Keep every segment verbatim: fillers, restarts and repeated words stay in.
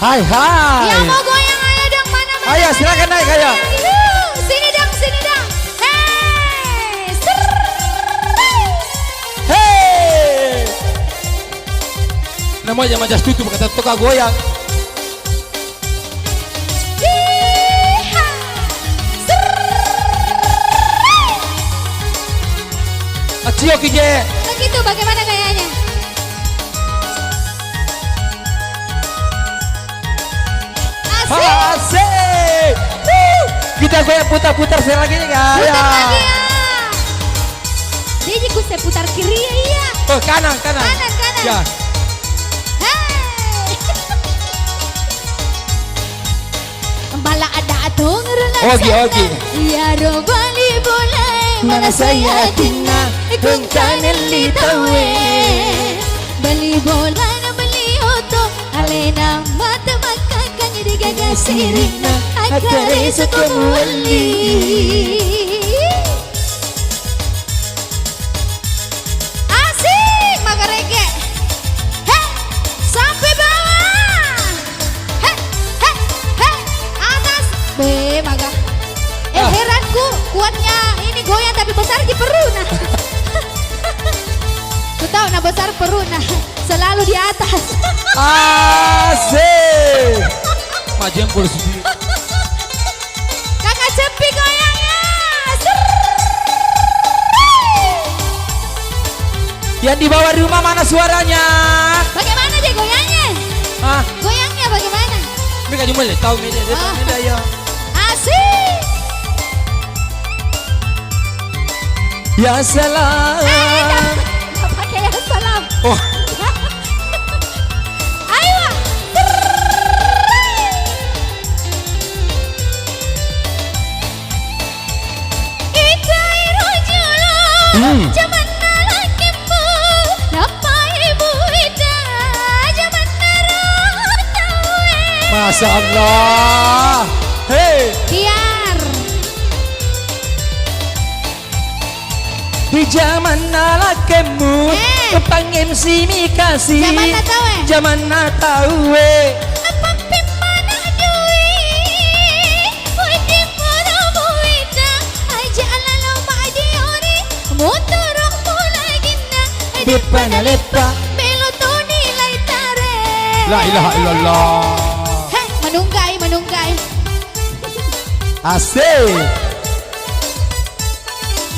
Hai, hai. Yang mau goyang, ayo dong, mana, mana, Ayo, mana silakan yang naik, ayo. Yuk, sini dong, sini dong. Hei, serr. Hei. Namanya Majas Tutu, kata toka goyang. Iha. Serr. Acio kije. Begitu, bagaimana gayanya? Asik. Asik. Wuh. Kita goyang putar-putar sekali lagi nih, guys. Putar lagi, ya. Jadi ku saya putar kiri, ya, iya. Oh, kanan, kanan. Kanan, kanan. Ya. Hei. Bala ada atung runa. Ogi, ogi. Iyaro bali bolae manasai atinna, engka nelli tauwe. Bali bolana bali oto, alena mata makkakang, degaga sirina, akkare soko muwelli. Asik, magarege. Heh, sampai bawah. Heh, heh, heh, atas. Be, maga. Eh, Ah. Heranku, kuatnya ini goyang tapi besar di peruna. Ku tahu nah besar peruna. Selalu di atas. Asik. Majen polisi. Kakak Cepi goyang ya. Serr. Yang di bawah rumah mana suaranya? Bagaimana dia goyangnya? Hah? Goyangnya bagaimana? Mereka cuma lihat tahu media, dia tahu Ah. media ya. Asik. Ya salam. Eh, nggak, nggak pakai ya salam. Oh. Ayo. Ita iro jolo, Hmm. jamanna lakemmu, nappai muita, jamanna ro tauwe. Masya Allah. Hei. Biar. Di jamanna lakemmu, Eh. pang M C mi kasi. Jamanna tauwe. Jamanna tauwe. Napampi mana dui. Wedding pura muita, aja lalo madiori, motoro mulaginna, deppa naleppa, melo toni laitare. La ilaha illallah. Heh, manunggai, manunggai. Asik.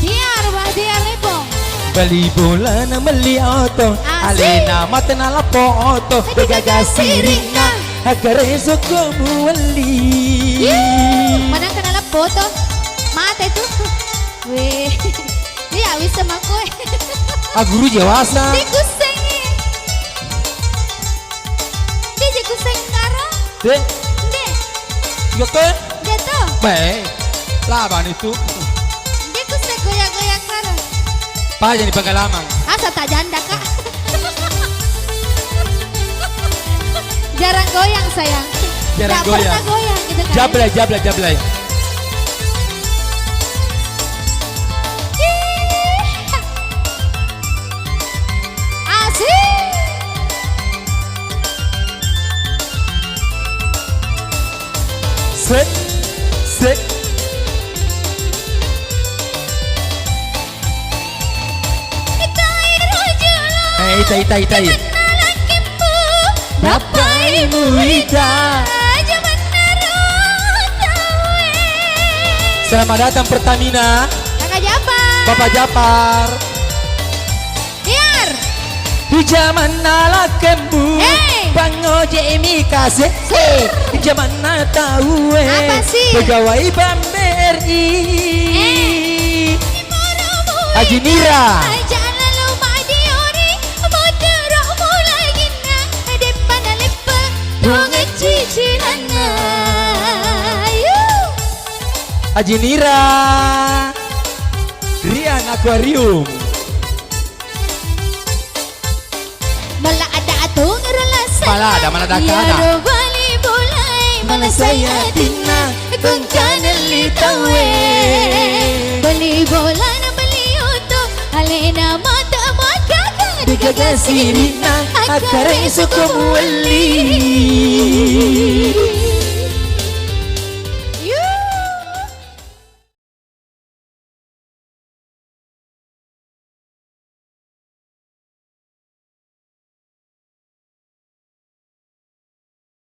Biar, Bah, biar, Lepong. Bali bolana melli oto, Asik. alena matena lappo oto, degaga sirina, akkare soko muwelli. Yuh, manang kena lappo oto. Mate tu. Weh. Iya, bisa makoe. Ah, guru jawasa. Di kusengi. Di je kuseng karo. De. De. Iya ke? De to. Baik. Laban itu. De kuseng goyang-goyang karo. Paja di pengalaman. Asa tak janda, Kak. Jarang goyang, sayang. Jarang Tak pernah goyang. goyang gitu kan. Jablay, jablay, jablay. Ih. Asik. Set, set. Eh, ita, ita, ita, ita. Nappai muita. Selamat datang Pertamina. Kakak Japar. Bapak Japar. Biar. Di jamanna lakemmu, Hei. Pangoje mi kasi. Sir. Di jamanna tauwe, Apa sih? Pegawai Bank B R I. Eh. Haji Nira. Aja lalu madiori, motoro mulaginna, deppa naleppa, tongeng cicinanna. Ayo. Haji Nira. Rian Aquarium. Mala ada atung rala sana. Mala ada, mala ada, kana. Iyaro bali bolai, mana saya tinna, kengkanelli tauwe. Bali bolana bali oto, alena mata makaka, degaga sirina, akkare soko muwelli.